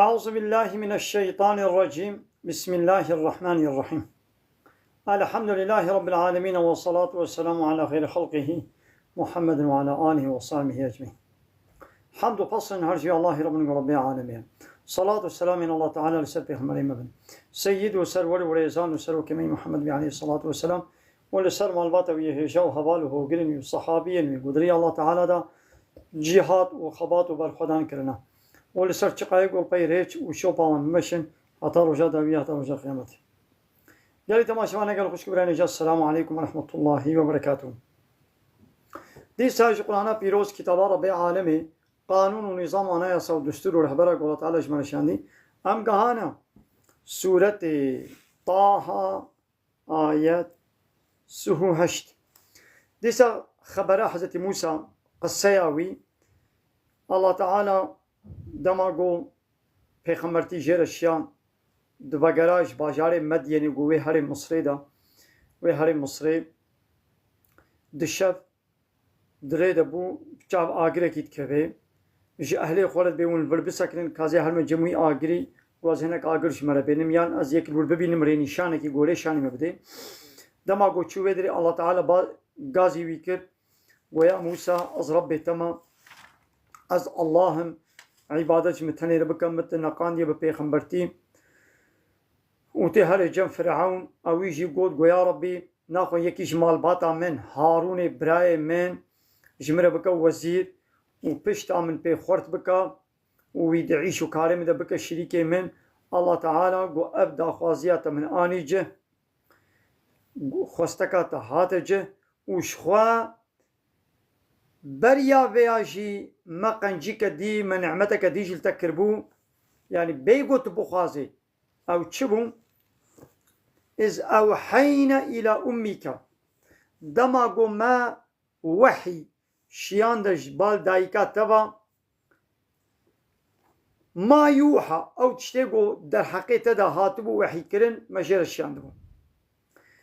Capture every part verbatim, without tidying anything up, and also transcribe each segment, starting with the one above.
أعوذ بالله من الشيطان الرجيم. بسم الله الرحمن الرحيم. الحمد لله رب العالمين، والصلاة والسلام على خير خلقه محمد وعلى آله وصحبه أجمعين. Hamd û pes ên her jî Allahî Rabbin û Rabbê alemê ye. Salat û selamên Allah Teala li ser Pêxemberê me bin. Seyyid û serwer û rêzan û serokê me Muhammed bî aleyhissalatu vesselam û li ser malbata wî yê hêja û heval û hogirên wî û sahabiyên wî ku di rêya Allah Teala de cîhad û xebat û berxwedan kirine û li ser çiqayê ku li pey rêç û şopa wan bimeşin heta roja dawî, heta roja qiyametê. Gelî temaşevan, gelî xwişk û birayên hêja, Selamu aleykum ve rahmetullahi ve berekatuhu. Dîsa ji Qur'ana pîroz, kitaba Rabbê alemê, qanûn û nîzam, anayasa û destûr û rehbera ku Allah Teala ji me re şandî, em gehane sûretê Taha, ayet sih û heşt. Dîsa xebera Hezretî Mûsa, qiseya wî, Allah Teala dema ku pêxembertî jê re şiya, di vegera ji bajarê Medyenê ku wê herê Misrê de, wê herê Misrê, di şev di rê de bû, çav agirekî dikeve. Ji ehlê xwe re dibê hûn li vir bisekinin, ka ez ê herime cem wî agirî, ku ez hinek agir ji me re bênim, yan ez yek li wir bibînim, rênîşanekî gorê şanî me bidê. Dema ku çû vê dirê, Allah Teala ba-, gazî wî kir, goya Mûsa, ez Rebbê te me, ez Allah im, îbadet ji min tenê re bike, min te neqandiye bi pêxembertî. Û tê herê cem Firewn, ewî jî got, goya Rebbî, naxwe yekî ji malbata min, Harûnê birayê min, ji min re bike wezîr û pişta min pê xurt bike û wî di îş û karê min de bike şirîkê min. Allah Teala got, ev daxwaziya te min anî cih, xwesteka te hate cih û ji xwe beriya vêya jî me qencîke dî, me nîmeteke dî jî li te kiribû. Yanî bêyî got tu bixwazê. Ew çi bû? Iz ewheyne îla ummîke. Dema ku me wehî şiyande ji bal dayika te ve, ma yûha, ew tiştê ku derheqê te de hatibû wehî kirin, me jê re şiyandibû.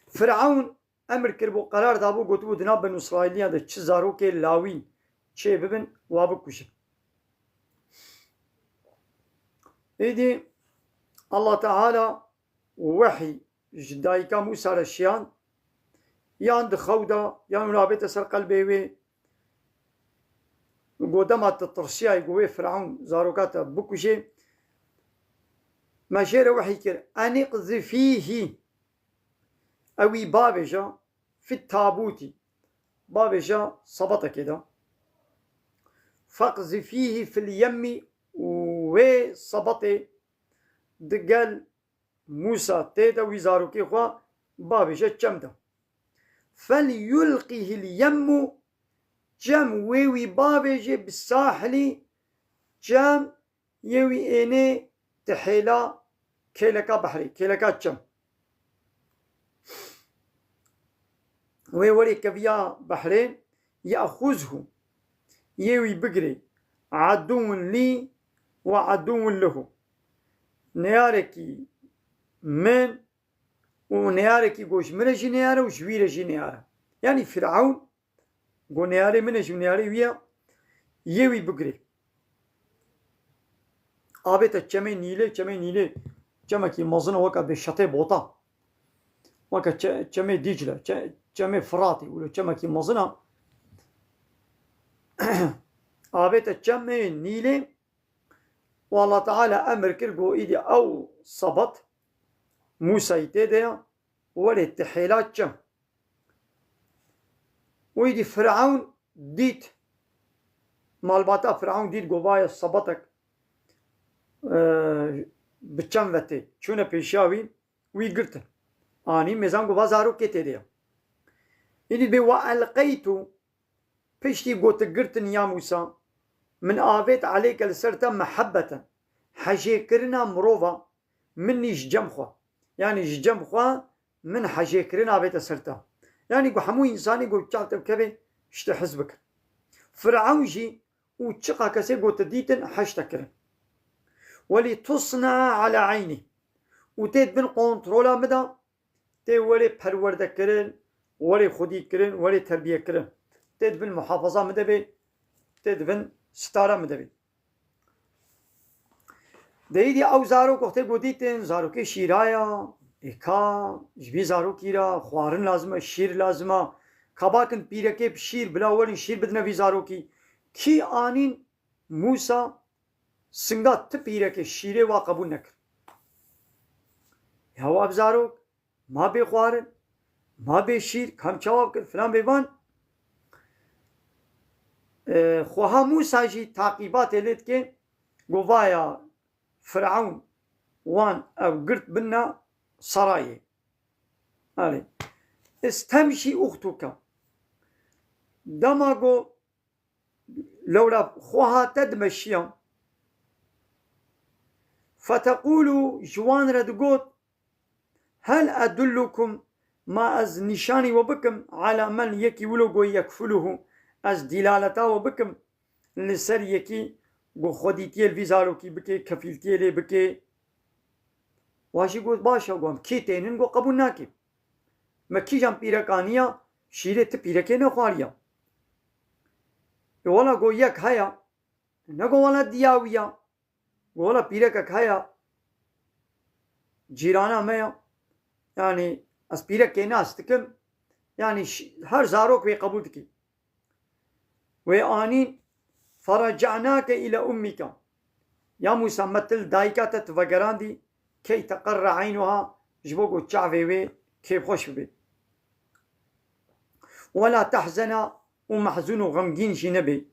Firewn emir kiribû, qerar dabû, gotibû, di nav Benû Îsraîliyan de çi zarokê lawîn çê bibin, wa bikujin. Êdî Allah Teala wehî ji dayika Mûsa re şiyand, yan di xew de, yan wina bête ser qelbê wê, got, dema tu tirsiyayî ku wê Firewn zaroka te bikujê, me jê re wehî kir, eniqzifîhî, ewî bavêje, fit tabûtî, bavêje sebetekê de. Feqzifîhî fil yemmî, û wê sebetê digel Mûsa tê de, wî zarokê xwe bavêje çem de. Fel yulqîhil yemmu, çem wê wî bavêje bi sahilî, çem yê wî ênê tihêla kêleka behrê, kêleka çem. Wê werê keviya behrê, ye'xuzhu, yê wî bigirê, aduwun lî ve aduwun lehu. Neyarekî min û neyarekî ku ji min re jî neyar e û ji wî re jî neyar e. Yanî Firewn got, neyarê min e jî û neyarê wî ye, yê wî bigirê. Avête çemê Nîlê, çemê Nîlê çemekî mezin e, weke bê şetê bota. Weke çe-, çemê Dîcle, çe-, çemê Firatê, wilo çemekî mezin e. Avête çemê Nîlê û Allah Teala emir kir, got, îdî ew sebet Mûsayî tê de ye, werê tihêla çem. Û îdî Firewn dît, malbata Firewn dît, got, va ye sebetek, e, bi çem ve tê. Çûne pêşiya wî, wî girtin. Anî mêzan, got, va zarokê tê de ye. Îdî bê, wa elqeytu, piştî got, tu girtin ya Mûsa, min avêt eleyke, li ser te, mehebbeten, hejêkirina mirova, minî, ji cem xwe. Yanî ji cem xwe min hejêkirin avête ser te. Yanî ku hemû însanî ku çav te bikeve, ji te hez bikin. Firewn jî û çiqa kesê ku tu dîtin, hej te kirin. Welî tusna ala eynî. Û tê di bin kontrola min de, tê werê perwerdekirin, werê xwedîkirin, werê terbiyekirin. Tê di bin muhafaza min de bê, tê di bin sitara min de bê. Deyî dî ew zarok wextê ku dîtin, zarokê şîra ya, ê ka ji vî zarokî re xwarin lazim e, şîr lazim e. Ka bakin pîrekê bi şîr, bila werin şîr bidine vî zarokî. Kî anîn Mûsa singa ti pîrekê şîrê wa qebûl nekir. Ya wa bi zarok, ma bê xwarin, ma bê şîr, kam çawa bikir, filan bêvan. E, xweha Mûsa jî taqîbatê lê dike, go vaya Firavun wan ew girt binna sarayê. Erê. Istemşî uxtuke. Dema go lewra xweha te dimeşiya. Feteqûlu ji wan re digot, hel edullukum, ma ez nîşanî we bikim, ala men yekî wilo go yekfuluhu, ez dîlaleta we bikim, li ser yekî ku xwedîtiyê li vî zarokî bike, kefîltiyê lê bike. Wa jî got, baş e, got, em kê tênin, got, qebûl nake. Me kîjan pîrekaniya şîrê ti pîrekê nexwariya. E, wela got, yek heye, ne got, wela diya wî ya. Got, wela pîrekek heye, cîrana me ya. Yanî ez pîrekê nas dikim. Yanî ş-, her zarok wê qebûl dikî. Wê anîn, "Ferace'nake ile ummike." Ya Mûsa, me tu li dayika te tu vegerandî, "key teqerre eynuha", ji bo ku çavê wê kêfxweş bibe. "Wela tehzena", û mehzûn û xemgîn jî nebe.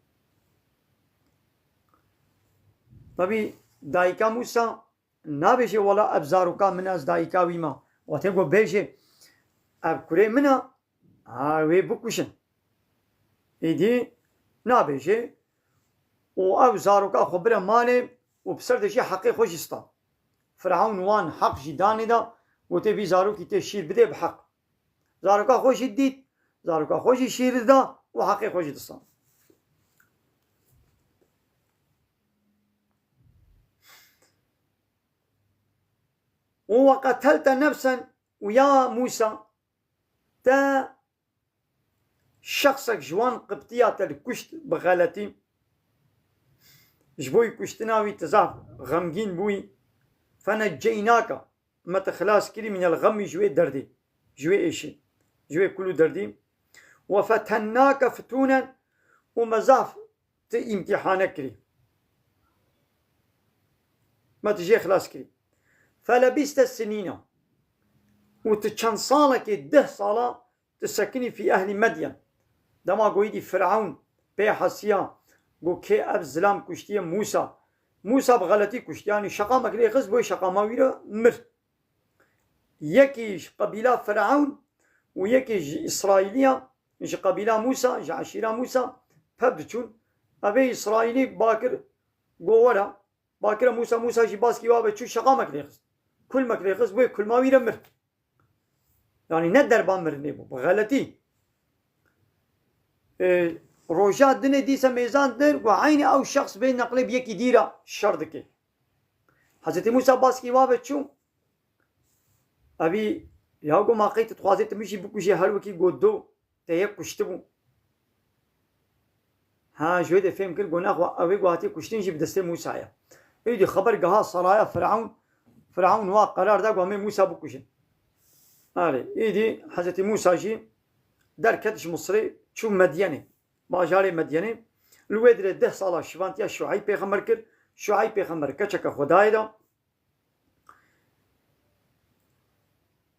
Tabî dayika Mûsa nabêje, "Wela ev zaroka min e, ez dayika wî me." Wextê ku bêje, "Ev kurê min e", ha, wê bikuşin. Êdî nabêje û ev zaroka xwe bire malê û bi ser de jî heqê xwe jî sta. Firavun wan heq jî danê da, gote, "Vî zarokî tê şîr bidê bi heq." Zaroka xwe jî dît, zaroka xwe jî şîr da û heqê xwe jî dista. Û "Ve qetelte nefsen", û ya Mûsa, te şexsek ji wan Qibtiya te li kuşt bi xeletî. Ji bo kuştina wî tu zaf xemgîn bûyî. "Fenecceynake", me te xilas kirî, "minel xemmî", ji wê derdê, ji wê êşê, ji wê kul û derdî. "Ve fetennake fitûnen", û me zaf tu îmtîhane kirî. Me tu jê xilas kirî. "Felebîste sinîna", û tu çend salekê, deh sala tu sekinî fî ehlî Medyen. Dema goyî dî Firavun pê hesiya, got, "Kê ev zilam kuştiye Mûsa?" Mûsa bi xeletî kuşt. Yanî şeqamek lê xist, boy şeqama wî re mir. Yekî ji qebîla Firavun û yekî ji Îsraîliya, ji qebîla Mûsa, ji eşîra Mûsa, pev diçûn. Evê Îsraîlî bakir, got, "Were." Bakire Mûsa, Mûsa jî baskî wa ve çû, şeqamek lê xist. Kulmek lê xist, wê kulma wî re mir. Yanî ne derba mirinê bû, bi xeletî. E, roja dinê dîse mêzan dir, got, "Eynî ew şexs bê neqlê bi yekî dî re şer dike." Hezretî Mûsa baskî wa ve çû. Evî, ya got, "Ma qey tu dixwazê tu min jî bikujê her wekî got do te yek kuştibû?" Ha, ji wê de fêm kir, got, "Nexwe, ew ê ku hatiye kuştin jî bi destê Mûsa ye." Êdî xeber giha saraya Firavun, Firavun wa qerar da, got, "Em ê Mûsa bikujin." Erê, êdî Hezretî Mûsa jî derket ji Misirê, çû Medyenê, bajarê Medyenê. Li wê dirê deh sala şivantiya Şueyb pêxember kir. Şueyb pêxember keçeke Xwedayê da.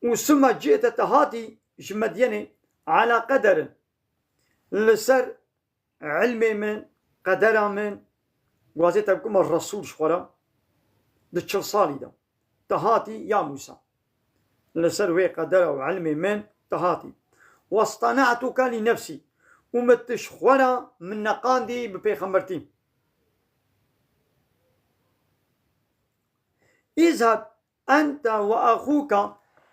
Û suma cihete te hatî ji Medyenê ala qederin, li ser ilmê min, qedera min, gwazê te bikuma Resûl ji xwe re, di çil salî de te hatî ya Mûsa. Li ser wê qedera û ilmê min te hatî. "Westena'tuke li nefsî", û min tu ji xwe re min neqandî bi pêxembertî. "Îzheb ente ve axûke",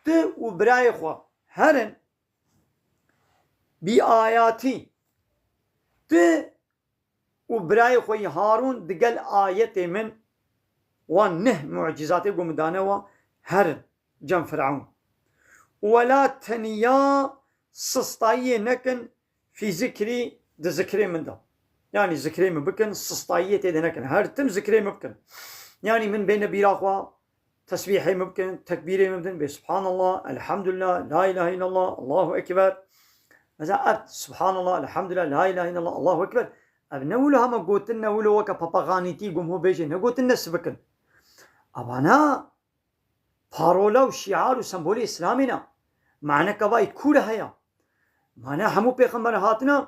tu û birayê xwe herin, "bi ayatî", tu û birayê xwe yî Harûn digel ayetê min, wan neh mucîzatê ku min dane we, herin cem Firavun. "Ve la teniya", sistayiyê nekin, "fî zikrî", di zikrê min de. Yanî zikrê min bikin, sistayiyê tê de nekin. Her tim zikrê min bikin. Yanî min bêne bîra xwe, tesbîhê min bikin, tekbîrê min bidin, bê Subhanallah, Elhamdulillah, La ilahe illallah, Allahu Ekber. Mesela ev Subhanallah, Elhamdulillah, La ilahe illallah, Allahu Ekber. Ev ne wilo hema gotin ne wilo weke papaghanîtî gumho bêjê, ne gotin ne sibikin. Evana parola û şiar û sembolê Îslamê ne. Maneka vay kûr heye. Mana hemû pêxember hatine,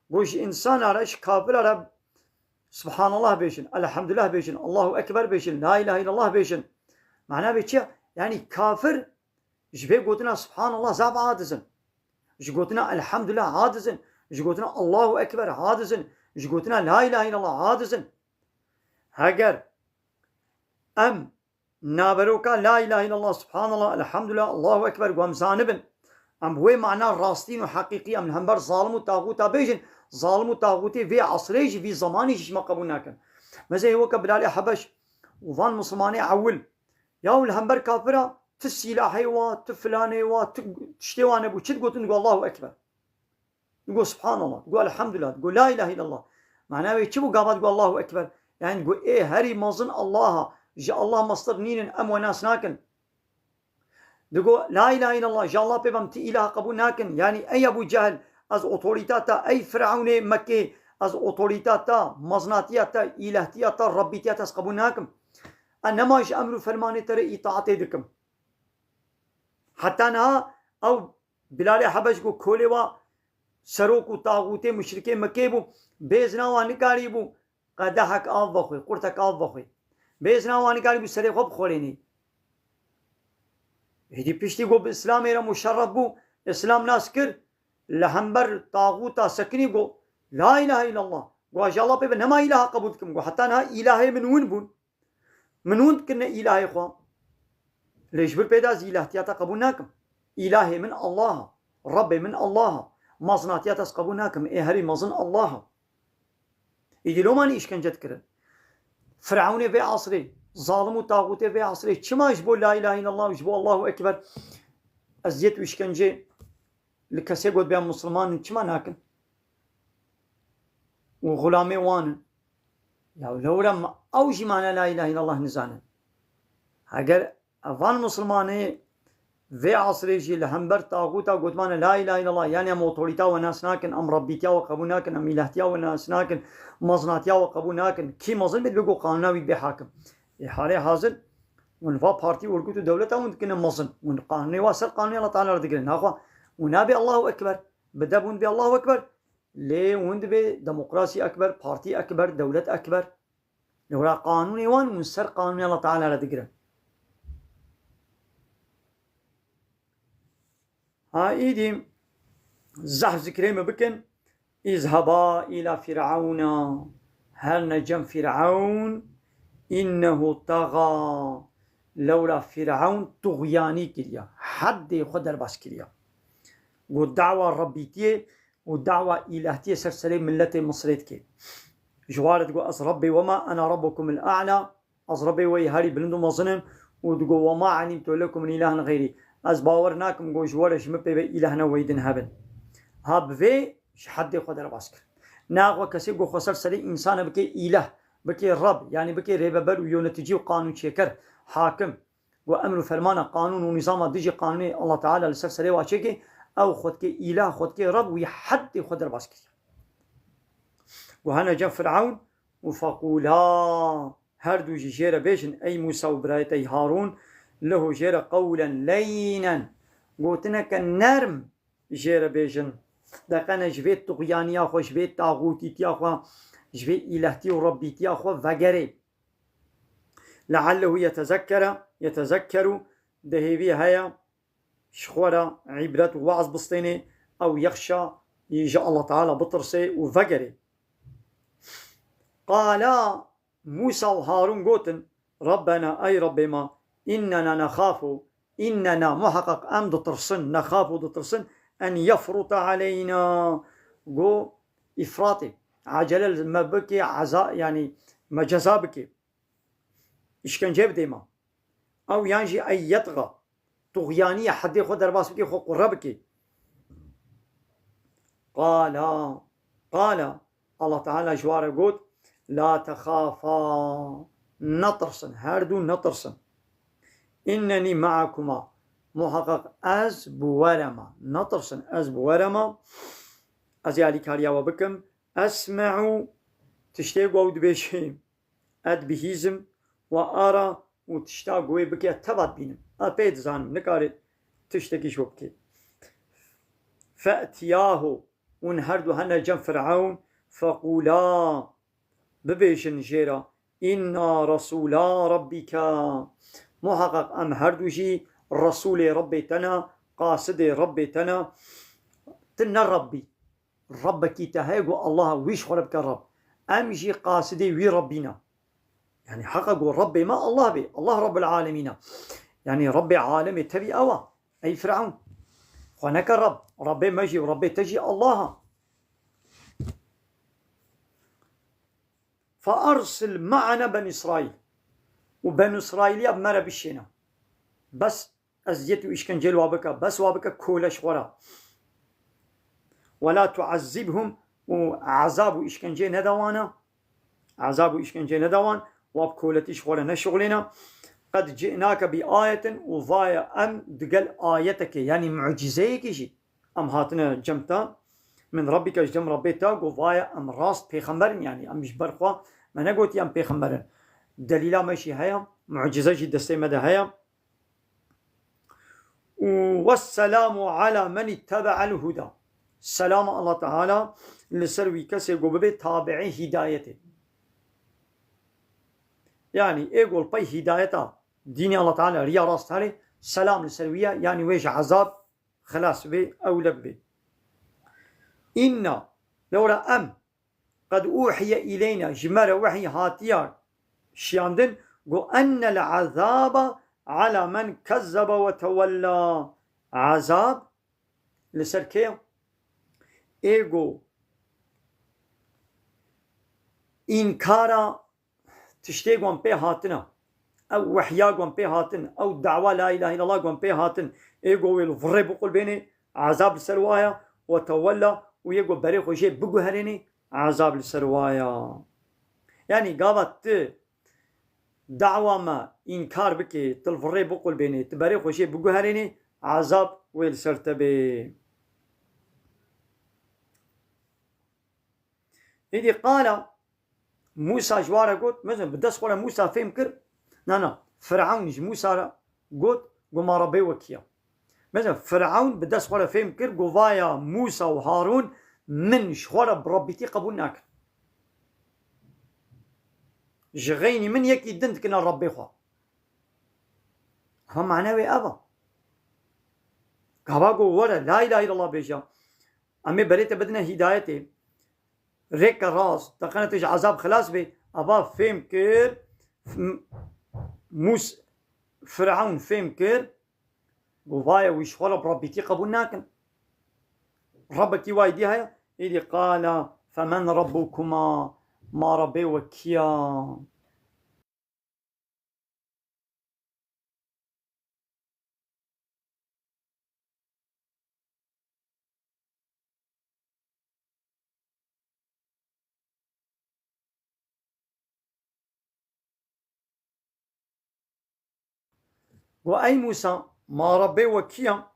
got ji însana re, ji kafira re Subhanallah bêjin, Elhamdulillah bêjin, Allahu Ekber bêjin, La ilahe illallah bêjin. Mana vê çi ye? Yanî kafir ji vê gotina Subhanallah zaf aciz in. Ji gotina Elhamdulillah aciz in. Ji gotina Allahu Ekber aciz in. Ji gotina La ilahe illallah aciz in. Heger em naveroka La ilahe illallah, Subhanallah, Elhamdulillah, Allahu Ekber, ku em zanibin, em bi wê mana rastîn û heqîqî em li hember zalim û taxûta bêjin, zalim û taxûtê vê esrê jî, vî zemanî jî ji me qebûl nakin. Mesela weke Bilalê Hebeş û van Mislimanê ewil, ya û li hember kafira tu sîlahê wa, tu filanê wa, tu tiştê wa nebû, çi digotin? Digo Allahu Ekber. Digo Subhanallah, digo Elhamdulillah, digo La ilahe illallah. Mana wê çi bû gava digo Allahu Ekber? Yani digo ê herî mezin Allaha, ji Allah mestir nînin, em we nas nakin. Digo La ilahe illallah, ji Allah pê ve em ti îlah qebûl nakin. Yani ey Ebû Cehil, ez otorîta te, ey Firewnê Mekkê, ez otorîta te, mezinatiya te, îlahtiya te, rebbîtiya te ez qebûl nakim. Ez nema ji emr û fermanê te re îtaatê dikim. Heta niha ew Bilalê Hebeş ku kolê wa serok û taxûtê muşrikê Mekkê bû, bêzina wa nikarîbû qedehek av vexwê, qurtek av vexwê. Bêzina wa nikarîbû serê xwe bixorênê. Êdî piştî ku bi Îslamê re muşerref bû, Îslam nas kir, li hember taxûta sekinî got, La ilahe illallah. Got, ji Allah pê ve nema îlaha qebûl dikim. Got, heta niha îlahê min win bûn. Min hûn dikirine îlahê xwe. Lê ji vir pê de ez îlahtiya te qebûl nakim. Îlahê min Allah a. Rebbê min Allah a. Mezinatiya te ez qebûl nakim. Ê herî mezin Allah a. Îdî lomanî îşkence dikirin. Firewnê vê asrê, zalim û taxûtê vê asrê çima ji bo La ilahe illallah û ji bo Allahu Ekber eziyet û îşkence li kesê got bê em Misliman in çima nakin? Û xulamê wan in. Ya lewra ma ew jî mana La ilahe illallah nizanin. Heger evan Mislimanê vê asrê jî li hember taxûta gotmane La ilahe illallah, yani em otorîta we nas nakin, em rebbîtiya we qebûl nakin, em îlahtiya we nas nakin, mezinatiya we qebûl nakin. Kî mezin bê, dibe ku qanûna wî bê hakim. Ê halê hazir hûn va partî, urgut û dewleta hûn dikine mezin. Hûn qanûnê wa ser qanûnê Allah Teala re digirin. Naxwe hûn nabê Allahu Ekber. Bi deb hûn dibê Allahu Ekber. Lê hûn dibê demokrasî ekber, partî ekber, dewlet ekber. Lewra qanûnê wan hûn ser qanûnê Allah Teala re digirin. Ha îdî zehf zikrê me bikin. Îzheba îla Fîr'ewna. Herne cem Fîr'ewn. Înnehu taxa. Lewra Fîr'ewn tuxyanî kiriya. Heddê xwe derbas kiriya. Got dawa Rebbîtiyê û dawa îlahtiyê ser serê miletê Misrê dike. Ji wa re digo ez Rebbê we me, ena Rabbukumul A'la, ez Rebbê we yê herî bilind û mezin im û digo we ma elimtu lekum min ilahin xeyrî, ez bawer nakim ku ji we re ji min pê ve îlahna wey din hebin. Ha bi vê ji heddê xwe derbas kir. Naxwe kesê ku xwe ser serê însane bike îlah, bike Reb, yanî bike rêveber û yöneticî û qanûnçêker, hakim, ku emr û fermana, qanûn û nîzama dijî qanûnê Allah Teala li ser serê wa çêke, ew xwe dike îlah, xwe dike Reb, wî heddê xwe derbas kiriye. Ku hene cem Fir'ewn û feqûla, her du jî jê re bêjin, ey Mûsa û birayê te ey Harûn, lehu jê re qewlen leynen, gotineke nerm jê re bêjin. Deqene ji vê tuxyaniya xwe, ji vê taxûtîtiya xwe, ji vê îlehtî û rebbîtiya xwe vegerê. Leallehu yetezekkere, yetezekkeru, di hêvî heye ji xwe re îbret û weaz bistênê, ew yexşa ji Allah Teala bitirsê û vegerê. Qala Mûsa û Harûn gotin, Rabbena, ey Rebbê me, innena nexafu, innena, muheqeq em ditirsin, nexafu ditirsin, en yefruta aleyna, go îfratê, acele li me bike, eza, yanî me ceza bike, îşkence bidê me. Ew yan jî ey yetxa, tuxyaniye, heddê xwe derbas bike, xwe qure bike. Qala, qala, Allah Teala ji wa re got, la texafa, Netirsin, her du netirsin. Innenî me'akuma, muheqeq ez bi we re me. Netirsin, ez bi we re me. Ez ê alîkariya we bikim. Esme'u, tiştê ku ew dibêjê, ez dibihîzim, we ara, û tişta ku wê bike teva dibînim. Ez pê dizanim, nikare tiştekî ji we bike. Fe'tiyahu, hûn her du hene cem Firewn, feqûla, bibêjin jê re, inna resûla rabbike, muheqeq em her du jî resûlê Rebbê te ne, qasidê Rebbê te ne, tu ne Rebbî. Rebbekî te heye ku Allah wî ji xwe re bike Reb. Em jî qasidê wî Rebbî ne. Yanî heqa ku Rebbê me Allah bê. Allah Rebbul Alemîn e. Yanî Rebbê alemê tevî ew e. Ey Firewn. Xwe neke Reb. Rebbê me jî û Rebbê te jî Allah e. Fe ersil me'ana ben Îsraîl. Û ben Îsraîliya bi me re bişêne. Bes eziyet û îşkencê li wa bike, bes wa bike kole ji xwe re. Wela tu'ezzibhum, û ezab û îşkencê nede wan e. Ezab û îşkencê nede wan, wa bi koletî ji xwe re neşixulêne. Qed ci'nake bi ayetin, û vaye em digel ayetekê, yanî mucîzeyekê jî em hatine cem te. Min Rabbike, ji cem Rabbê te, got vaye em rast pêxember in, yanî em ji ber xwe me negotiye em pêxember in. Delîla me jî heye, mucîze jî destê me de heye. Û wesselamu ala men ittebe'el huda. Selama Allah Teala li ser wî kesê ku bibe tabi'ê hîdayetê. Yanî ê ku li pey hîdayeta dînê Allah Teala, riya rast herê, selam li ser wî ye, yanî wê ji ezab xilas bê, ewle bê. Înna, lewra em, qed uhiye îleyna, ji me re wehyî hatiya şiyandin, got, ennel ezaba ala men kezzebe ve tewella. Ezab li ser kê? Ê got, înkara tiştê wan pê hatina, ew wehya wan pê hatin, ew dawa la ilahe illallah wan pê hatin, ê got wê li virê biqulbênê, ezab li ser waya, we tewella, û yê got berê xwe jê biguherênê, ezab li ser waya. Yanî gava tu dawa me înkar bikê, tu li virê biqulbênê, tu berê xwe jê biguherênê, ezab wê li ser te bê. Îdî qala Mûsa ji wan re got, mezin bi dest xwe re Mûsa fêm kir, na, na, Firewn ji Mûsa re got, got, ma Rebbê we kî ye? Mezin Firewn bi dest xwe re fêm kir, got, vaya Mûsa û Harûn min ji xwe re bi Rebbîtî qebûl nakin. Ji xeynî min yekî din dikine Rebbê xwe. Ha mane wê ev e. Gava got, were, la ilahe illallah bêje. Em ê berê te bidine hîdayetê. Rêke rast, teqene tu ji ezab xilas bê. Eva fêm kir, F-, Mûs-, Firewn fêm kir, got, vaye wî ji xwe re bi Rebbîtî qebûl nakin. Rebbekî wayî dî heye? Îdî qala, femen Rebbukuma, ma Rebbê we kî ya? Got, ey Mûsa, ma Rebbê we kî ya?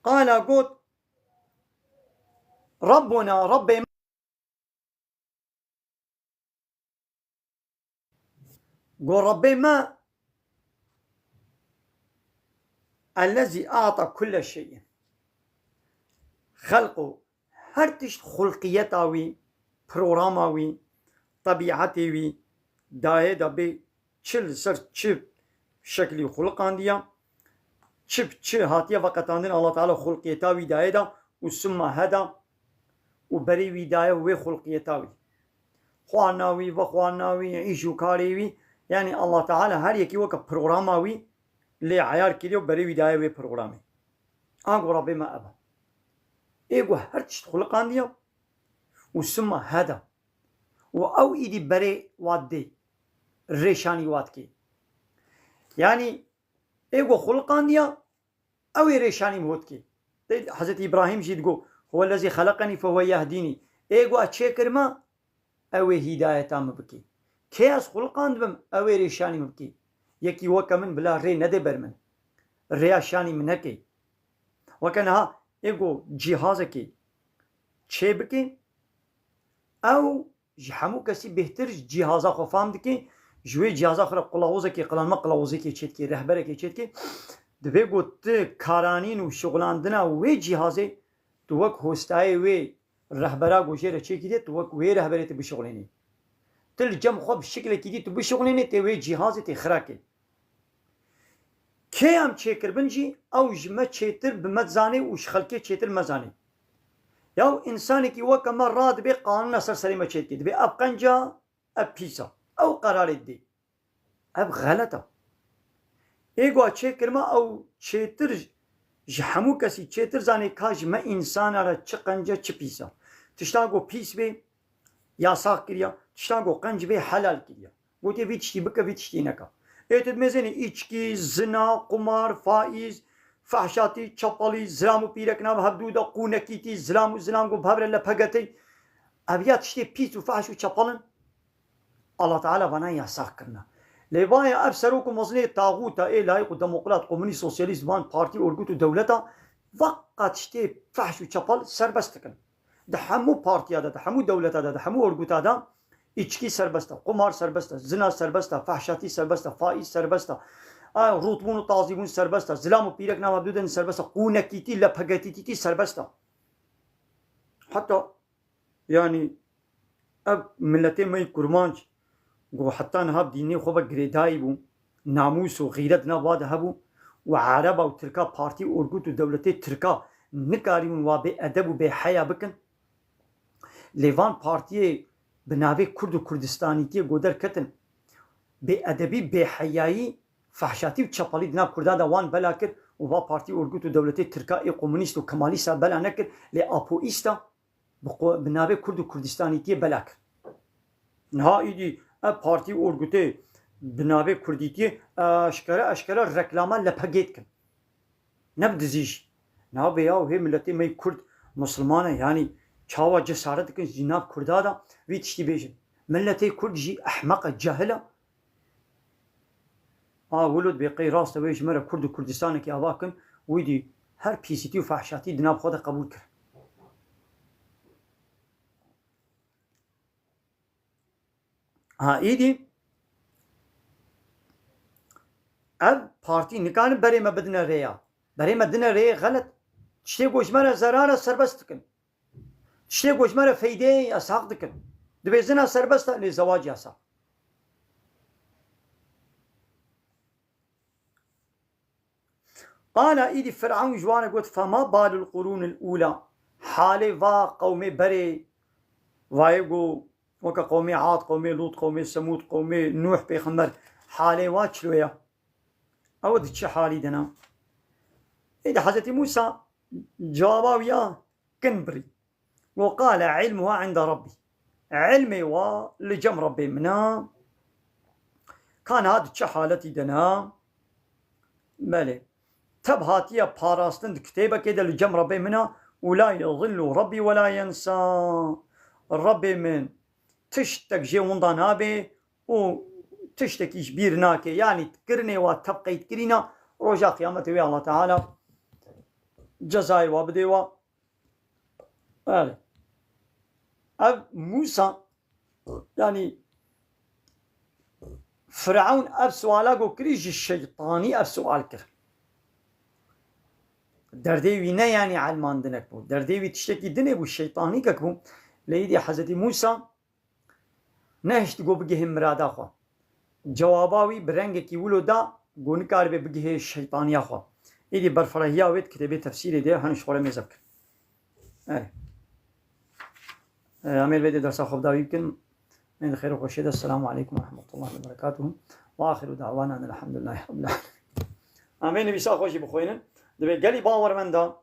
Qala got, Rebbuna, Rebbê me. Got, Rebbê me, ellezî a'ta kulle şeyin. Xelq û her tişt xulqiyeta wî, programa wî, tebîetê wî daye de bê çi li ser çi şeklî xuliqandiya, çi bi çi hatiye veqetandin, Allah Teala xulqiyeta wî daye de û summa heda û berê wî daye wê xulqiyeta wî. Xwarina wî, vexwarina wî, îş û karê wî, yanî Allah Teala her yekî weke programa wî lê eyar kiriye û berê wî daye wê programê. Ango Rebbê me ev e. Ê ku her tişt xuliqandiya û summa heda. Û ew îdî berê wa dê, rêşanî wa dikê. Yanî ê ku xuliqandiya, ew ê rêşanî min hot kê. Tê Hezretî Îbrahîm jî digot, "Huwellezî xeleqenî fehuwe yehdînî." Ê ku ez çêkirime, ew ê hîdayeta min bikê. Kê ez xuliqandibim, ew ê rê şanî min bikê. Yekî weke min bila rê nedê ber min. Rêya şanî min nekê. Weke niha ê go cîhazekê çê bikê, ew ji hemû kesî bêhtir ji cîhaza xwe fam dike, ji wê cîhaza xwe re qilawozekê, qilanma qilawozekê çêdike, rehberekê çêdike. Divê ku tu karanîn û şixulandina wê cîhazê, tu wek hostayê wê rehbera ku jê re çêkî dê, tu wek wê rehberê tu bişixulênî. Tu li cem xwe bi şiklekî dî tu bişixulênî, tê wê cîhazê tê xirakê. Kê em çêkiribin jî, ew ji me çêtir bi me dizanê û ji xelkê çêtir me zanê. Yaw, însanekî weke me radibê qanûna ser serê me çêdikê. Dibê ev qenca, ev pîs a. Ew qerarê didê. Ev xelet a. Ê ku çêkirime ew çêtir, ji hemû kesî çêtir zanê ka ji me însana re çi qenc e, çi pîs e. Tişta ku pîs bê, yasax kiriya, tişta ku qenc bê, helal kiriya. Gotiye vî tiştî bike, vî tiştî neke. Ê tu dimêzênî îçkî, zina, qumar, faîz, fehşatî, çepelî, zilam û pîrek nav hevdû de, qûnekîtî, zilam û zilam ku bi hev re lepegetê. Ev ya tiştê pîs û fehş û çepel in. Allah Teala vana yasax kirine. Lê vaya ev serok û mezinê taxûta ê layîq û demokrat, komunîst, sosyalîst, van partî, orgut û dewleta, veqa tiştê fehş û çepel serbest dikin. Di hemû partiya de, di hemû dewleta de, di hemû orguta de, îçkî serbest e, qumar serbest e, zina serbest e, fehşatî serbest e, faîz serbest e, a, rûtbûn û tazîbûn serbest e, zilam û pîrek nava dû din serbest e, qûnekîtî, lepegetîtî serbest e. Heta, yanî, ev miletê me yî kurmanc, ku heta niha bi dînê xwe ve girêdayî bû, namûs û xîret nav wa de hebû û Ereba û Tirka, partî, orgut û dewletê Tirka nikarîbûn wa bê edeb û bê heya bikin. Lê van partiyê bi navê Kurd û Kurdistanîtiyê ku derketin, bê edebî, bê heyayî, fehşatî û çepelî di nav Kurda de wan bela kir û va partî, orgut û dewletê Tirka ê komunîst û kemalîsta bela nekir, lê apoîsta bi qo-, bi navê Kurd û Kurdistanîtiyê bela kir. Niha îdî ev partî û orgutê bi navê Kurdîtiyê eşkere eşkere reklama lepegê dikin. Ne bi dizî jî. Niha vê ya û hê miletê me yî Kurd Musulman e, yanî çawa cesaret dikin jî nav Kurda de vî tiştî bêjin. Miletê Kurd jî ehmeq e, cahil e. A wilo dibê qey rast e wê ji me re Kurd û Kurdistanekî ava kin, wî dî her pîsîtî û fehşatî di nav xwe de qebûl kir. Ha, îdî ev partî nikarin berê me bidine rêya. Berê me dine rêyê xelet. Tiştê ku ji me re zerar e serbest dikin. Tiştê ku ji me re feydeyê yasax dikin. Dibê zina serbest e, lê zewac yasax. Qala, îdî Firavun ji wan re got, "Fema balul qurunil ula." Halê va qewmê berê, vayê go, weke qewmê Ad, qewmê Lût, qewmê Semûd, qewmê Nûh pêxember, halê wa çilo ya? Ew di çi halî de ne? Êdî Hezretî Mûsa cewaba wî ya kin birî. Û qale ilmuha inde Rabbî. Ilmê wa li cem Rabbê min a. Ka niha di çi haletî de ne? Belê. Teb hatiye parastin di kitêbekê de li cem Rabbê min a. Û la yudillu Rabbî we la yensa. Rabbê min tiştek jê winda nabe û tiştekî ji bîr nake. Yanî kirinê wa teb qeyd kirîna, roja qiyametê wê Allah Teala cezayê wa bidê wa. Belê. Ev Mûsa, yanî Firavun ev suala ku kirî, ji şeytanî ev sual kir. Derdê wî ne yanî elmandinek bû. Derdê wî tiştekî dinê bû, şeytanîkek bû. Lê îdî Hezretî Mûsa nehişt ku bigihê mirada xwe. Cewaba wî bi rengekî wilo da ku nikaribe bigihê şeytaniya xwe. Îdî berfirahiya wê di kitêbê tefsîrê de hene ji xwe re mêze bikin. Erê. Em ê li vê de dersa xwe bi dawî bikin. Em ê di xêr û xweşiyê de. Esselamu aleykum ve rahmetullahi ve berekatuhu. Ve axiru da'wana enel hamdülillahi rabbil alemin. Em ê nivîsa xwe jî bixwînin. Divê gelî bawermenda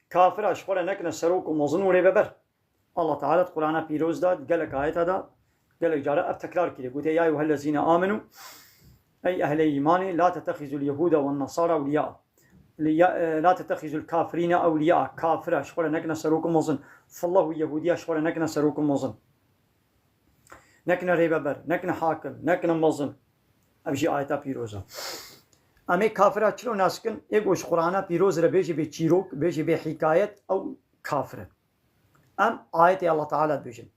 kafira ji xwe re nekine serok û mezin û rêveber. Allah Teala di Qur'ana pîroz de, di gelek ayeta de, gelek cara ev tekrar kiriye. Gotiye, "Ya eyyuhellezîne amenu", ey ehlê îmanê, "la tettexizul yehude wen nesara ewliya." Li ya, e, "la tettexizul kafirîne ewliya." Kafira ji xwe re nekine serok û mezin. Fillah û Yehudiya ji xwe re nekine serok û mezin. Nekine rêveber, nekine hakim, nekine mezin. Ev jî ayeta pîroz e. Em ê kafira çilo nas kin? Ê ku ji Qur'ana pîroz re bêjî bê çîrok, bêjî bê hîkayet, ew kafir e. Em ayetê Allah Teala dibêjin.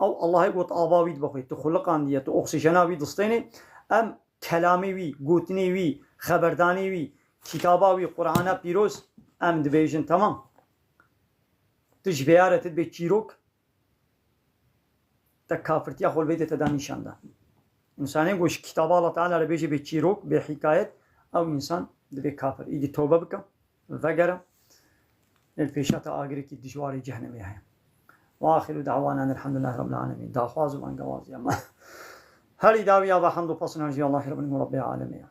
Ew Allahê got ava wî dibe xwe, tu xuliqandiye, tu oksîjena wî distênê, em kelamê wî, gotinê wî, xeberdanê wî, kitaba wî, Qur'ana pîroz, em dibêjin, temam. Tu ji vê ya re tu dibê çîrok, te kafirtiya xwe li vê de te da nîşan da. Însanê ku ji kitaba Allah Teala re bêjî bê çîrok, bê hîkayet, ew însan dibê kafir. Îdî tobe bike, vegere, lê pêşa te agirekî dijwarê cehnemê heye. Ve axiru da'wana elhamdulillahi rabbil alemin. Daxwaz û angewaziya me. Herî dawiya ve hamd û pesna jî Allahê Rabbî Rabbê alemê ye.